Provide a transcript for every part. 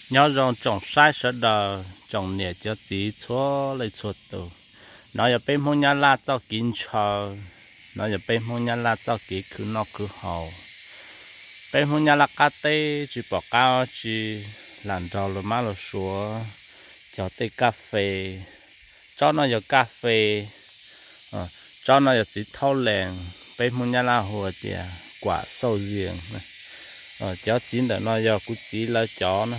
Nyob zoo tsoom saib sawv daws, tsoom niam cov txiv txhua leej txhua tus. No yog peb Hmoob Nyab Laj txoj kev ntshaw, no yog peb Hmoob Nyab Laj txoj kev khwv noj khwv haus. Peb Hmoob Nyab Laj qab teb tsis pom qab tsi lam nrog luag mab luag suav cog tej kaj fes. Tsob no yog kaj fes, tsob no yog txiv thaub lees, peb Hmoob Nyab Laj hu tias kuam xauj zies. Cov txiv ntawm no yog kuv txiv lawv cov na.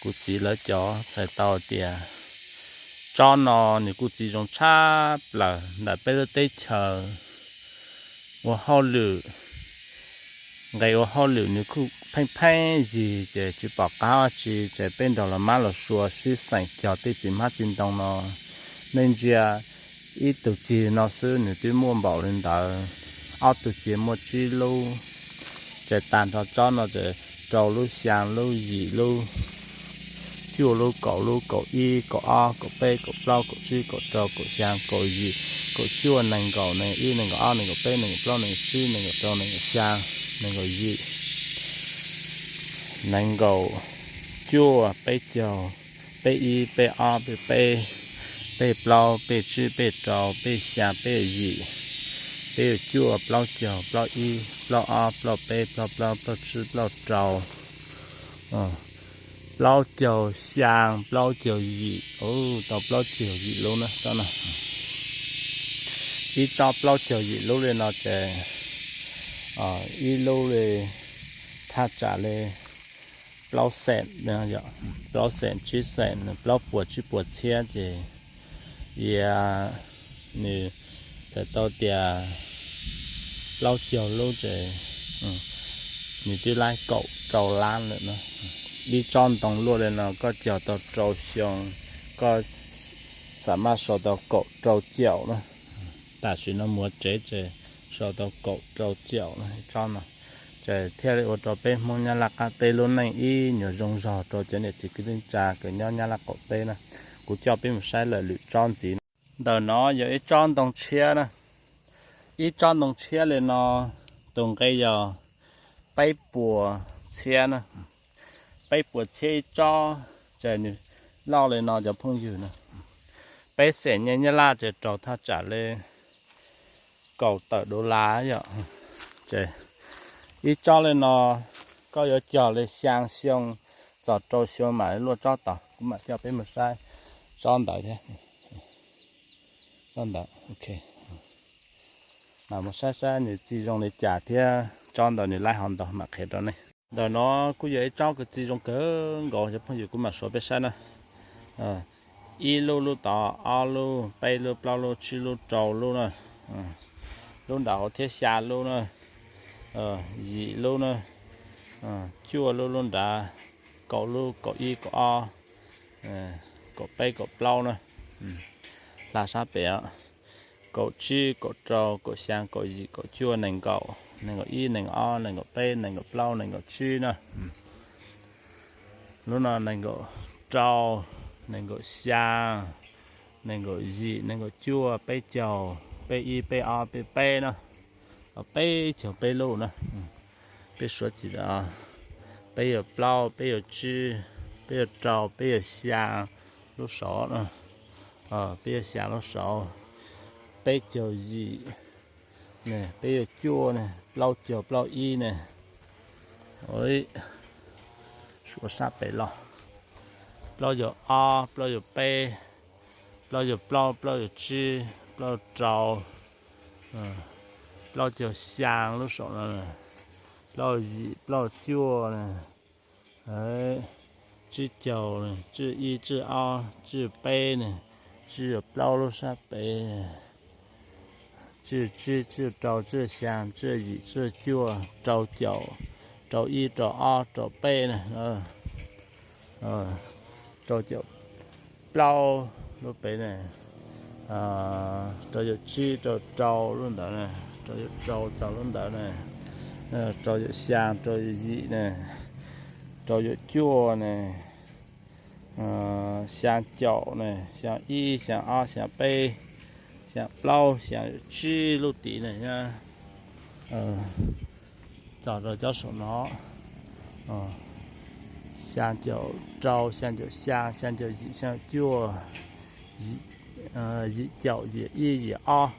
Kuv txiv lawv cov txhais tau tias tsob no nws kuj txiv zoo tshaj plaws ntawm peb lub teb chaws ua hauj lwm, nqe ua hauj lwm nws kuj pheej pheej yig ces tsis pom qab tsi ces peb nrog luag mab luag suav sib xeem cog tej txiv hmab txiv ntoo no. Nej ntsia ib tug cig no xwb nws twb muaj npaum li ntawd, ob tug cig muaj tsib lub, ces tag nrho tsob no ces rau lub, xyaa lub, yim lub, cuaj lub, kaum lub, kaum ib, kaum ob, kaum peb, kaum plaub, kaum tsib, kaum rau, kaum xyaa, kaum yim, kaum cuaj, nees nkaum, nees ib, nees nkaum ob, nees nkaum peb, nees nkaum plaub, nees nkaum tsib, nees nkaum rau, nees nkaum xyaa, nees nkaum yim, nees nkaum cuaj, peb caug, peb ib, peb ob, peb peb, peb plaub, peb tsib, peb rau, peb xyaa, peb yim, peb cuaj, plaub caug, plaub ib, plaub ob, plaub peb, plaub plaub, plaub tsib, plaub rau, plaub caug xyaa, plaub caug yim, tau plaub caug yim lub na tsob no. Ib tsob plaub caug yim lub li no ces ib lub li thaj tsam li plaub xees, plaub xees tsib xees, plaub puas tsib puas txhiab ces yog nws txhais tau tias plaub caug lub ces nws twb laib kaum rau lab lawm na. Ib tsob ntoo luaj li no koj cog tau rau xyoo, koj xam maj sau tau kaum rau caum na. Tam sim no muav tsev ces sau tau kaum rau caum na ib tsob no. Ces thiaj li ua rau peb Hmoob Nyab Laj qab teb lub neej ib nyuag zoo zog rau cov niam txiv kwv tij neej tsa kws nyob Nyab Laj qaum teb na. Kuv coj peb mus saib lawm lwm tsob ntxiv. Ntawm no yog ib tsob ntoo tshiab na. Ib tsob ntoo tshiab li no tus nqe yog peb puas txhiab na. Peb puas txhiab ib tsob, ces nws loj li no cov phooj ywg na. Peb xeem nyiaj Nyab Laj ces rau thaj tsam li kaum tawm dollar yom. Ces ib tsob li no koj yuav cog li xyaa xyoo txog rau xyoo mam li luaj tsob tod. Kuv mam coj peb mus saib tsob ntawd thiab. Tsob ntawd, ok. Mam mus saib saib nws txi zoo li cas thiab tsob ntawd nws laib hov ntau mam qhia rau nej. Ntawm no kuj yog ib tsob kws txi zoo kawg nkaus cov phooj ywg, kuv mam suav peb saib na. Ib lub, lub tod, ob lub, peb lub, plaub lub, tsib lub, rau lub na. Lub nram hauv thiab xya lub na. Yim lub na. Cuaj lub lub nrad. Kaum lub, kaum ib, kaum ob, kaum peb, kaum plaub na. Hla sab pem, kaum tsib, kaum rau, kaum xyaa, kaum yim, kaum cuaj, nees nkaum, nees nkaum ib, nees nkaum ob, nees nkaum peb, nees nkaum plaub, nees nkaum tsib na. Lub no nees nkaum rau, nees nkaum xyaa, nees nkaum yim, nees nkaum cuaj, peb caug, peb ib, peb ob, peb peb na. Peb caug peb lub na. Peb suav tsis tau, peb yuav plaub, peb yuav tsib, peb yuav rau, peb yuav xyaa lub saud na. Peb yuav xyaa lub saud, peb caug yim, peb yuav cuaj ne, plaub caug plaub ib ne. Suav sab pem los, plaub caug ob, plaub caug peb, plaub caug plaub, plaub caug tsib, plaub caug rau, plaub caug xyaa lub saum no, plaub caug yim, plaub caug cuaj ne, tsib caug, tsib ib, tsib ob, tsib peb ne, tsib caug plaub lub sab pem, tsib caug tsib, tsib caug rau, tsib caug xyaa, tsib caug yim, tsib caug cuaj, rau caum, rau ib, rau ob, rau peb ne, rau caum plaub lub pem ne, rau caum tsib, rau rau lub ntawd ne, rau caum rau txog lub ntawd ne, rau caum xyaa, rau caum yim ne, rau caum cuaj ne, xyaa caum ne, xyaa ib, xyaa ob, xyaa peb, xyaa plaub, xyaa caum tsib lub tid ne, txog rau cov saum no, xyaa caum rau, xyaa caum xyaa, xyaa caum yim, xyaa caum cuaj, yim caum, yim ib, yim ob.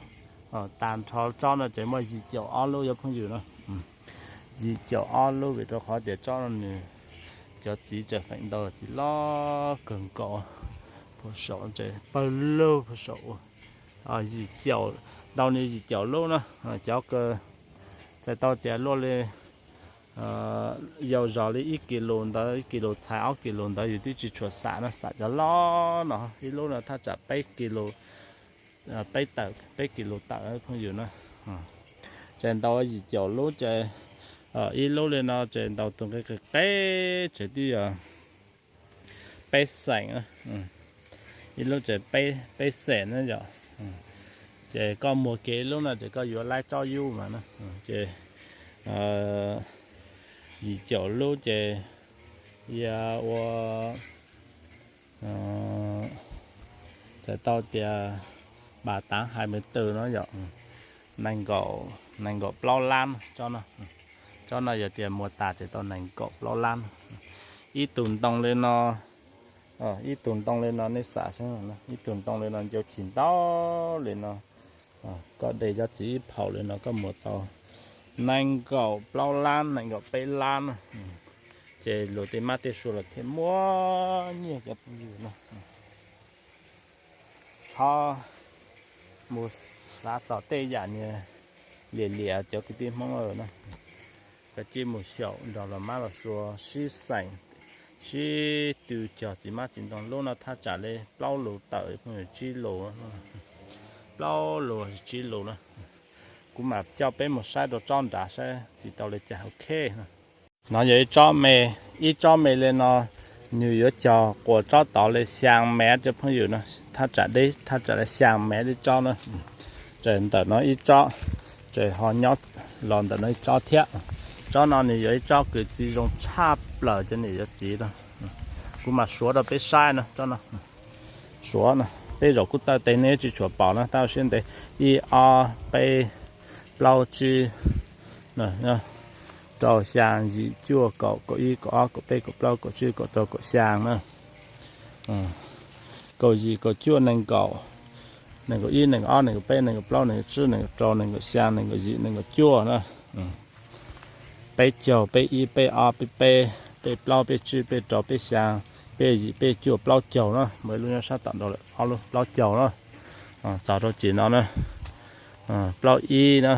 Tas nrho tsob no ces muaj yim caum ob lub yog phooj ywg no. Yim caum ob lub vim rau qhov tias tsob no nws cov txiv tseem feem ntau, txiv loj kawg nkaus, phuam saum ces pawg lug phuam saum. Yim caum, ntau nws yim caum lub na, cov kws txhais tau tias luaj li yau zog li ib kis lus ntawd, ib kis lus txhais ob kis lus ntawd yus twb tsis tshua xam no, xam cov loj no, ib lub no thaj tsam peb kis lus, peb tawm, peb kis lus tawm phooj ywg na. Ces ntau yim caum lub ces ib lub li no ces ntau tus nqi qis qeb ces twb yog peb xeem, ib lub ces peb xeem na yom. Ces koj muag kiag ib lub no ces koj yuav laib tsob yub mas na. Ces yim caum lub ces yog ua, txhais tau tias ba taav hais me tw no yom, nees nkaum, nees nkaum plaub lab tsob no. Tsob no yog tias muag tas ces tau nees nkaum plaub lab. Ib tug ntoo li no, ib tug ntoo li no nej xam saib, ib tug ntoo li no ncau chim ntau li no, koj de cov txiv ib phaum li no koj muag tau nees nkaum plaub lab, nees nkaum peb lab na. Ces luag tej mab tej sua los thiaj muaj nyiaj cov phooj ywg na. Txhob mus xav txog tej yam niag liam liam cov kwv tij Hmoob na. Koj cia mus xyaum nrog los mab los sua sib xeem, sib tw cog txiv mab txiv ntoo. Lub no thaj tsam li plaub lus tawm, tsib lus, plaub lus tsib lus na. Kuv mam coj peb mus saib rau tsob nrad saib txiv tau li cas. Ok, no yog ib tsob me, ib tsob me li no nws yuav cog quas tsob tod li xyaa mev cov phooj ywg no. Thaj tsam deb, thaj tsam li xyaa mev li tsob na. Ces ntawm no ib tsob, ces ho nyob los ntawm no ib tsob thiab. Tsob no nws yog ib tsob kws txiv zoo tshaj plaws cov niam cov txiv no. Kuv mam suav rau peb saib no, tsob no. Suav no, tej zaum kuj tawm tes nej tsis tshua pom no, tab sis ntev, ib ob peb plaub tsib, rau xyaa yim cuaj kaum kaum ib kaum ob kaum peb kaum plaub kaum tsib kaum rau kaum xyaa na, kaum yim kaum cuaj nees nkaum, nees nkaum ib nees nkaum ob nees nkaum peb nees nkaum plaub nees nkaum tsib nees nkaum rau nees nkaum xyaa nees nkaum yim nees nkaum cuaj na, peb caug peb ib peb ob peb peb peb plaub peb tsib peb rau peb xyaa peb yim peb cuaj plaub caug na, muaj ib lub nyob sab tom nraud lawm ob lub plaub caug na, txog rau tsis no na, plaub ib na,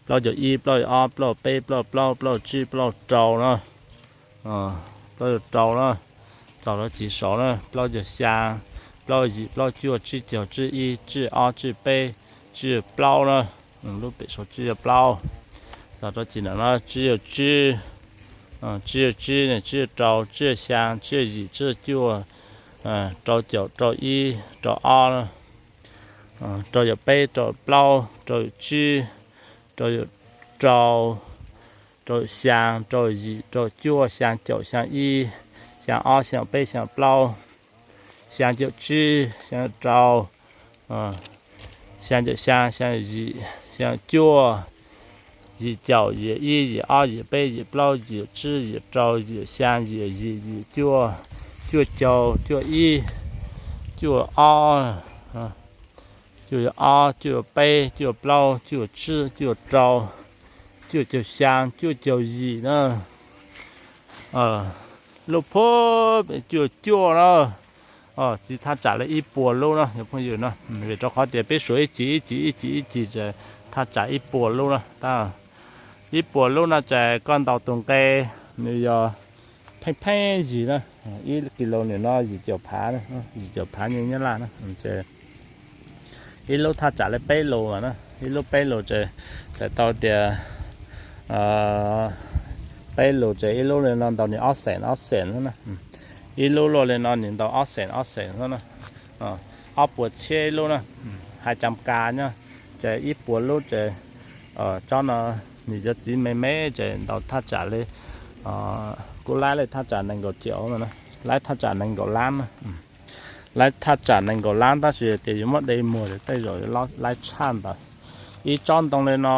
plaub caug ib plaub caug ob plaub caug peb plaub caug plaub plaub caug tsib plaub caug rau na, plaub caug rau na, txog rau tsis saud na plaub caug xyaa, plaub caug yim plaub caug cuaj tsib caug tsib ib tsib ob tsib peb tsib caug plaub na, lub pem saud tsib caug plaub, txog rau tsis no na tsib caug tsib, tsib caug tsib, tsib caug rau tsib caug xyaa tsib caug yim tsib caug cuaj, rau caum rau ib rau ob, rau caum peb rau plaub rau caum tsib, rau caum rau, rau caum xyaa rau caum yim rau caum cuaj xyaa caum xyaa ib, xyaa ob xyaa peb xyaa plaub, xyaa caum tsib xyaa caum rau, xyaa caum xyaa xyaa caum yim xyaa caum cuaj, yim caum yim ib yim ob yim peb yim plaub yim tsib yim rau yim xyaa yim yim yim cuaj, cuaj caug cuaj ib, cuaj ob, cuaj ob cuaj peb cuaj plaub cuaj tsib cuaj rau, cuaj caug xyaa cuaj caug yim na, lub phuv cuaj cuaj na, txiv thaj tsam li ib puas lub na cov phooj ywg na, vim rau qhov tias peb suav ib cim ib cim ib cim ib cim ces thaj tsam ib puas lub na. Ib puas lub no ces koj ntaus tus nqe nws yog pheej pheej yig na, ib kis lus nws no yim caum phav, yim caum phav nyiaj Nyab Laj na, ces ib lub thaj tsam li peb lus na, ib lub peb lus ces txhais tau tias peb lus ces ib lub li no ntaus nws ob xees ob xees xwb na, ib lub luaj li no nws ntaus ob xees ob xees xwb na, ob puas txhiab ib lub na, hais cam kas nyob ces ib puas lub ces tsob no nws cov txiv me me ces ntaus thaj tsam li, kuv laib li thaj tsam nees nkaum caum, laib thaj tsam nees nkaum lab na, laib thaj tsam nees nkaum lab tab sis tias yuav muab de muag tej zaum laib tshaj ntawd. Ib tsob ntoo li no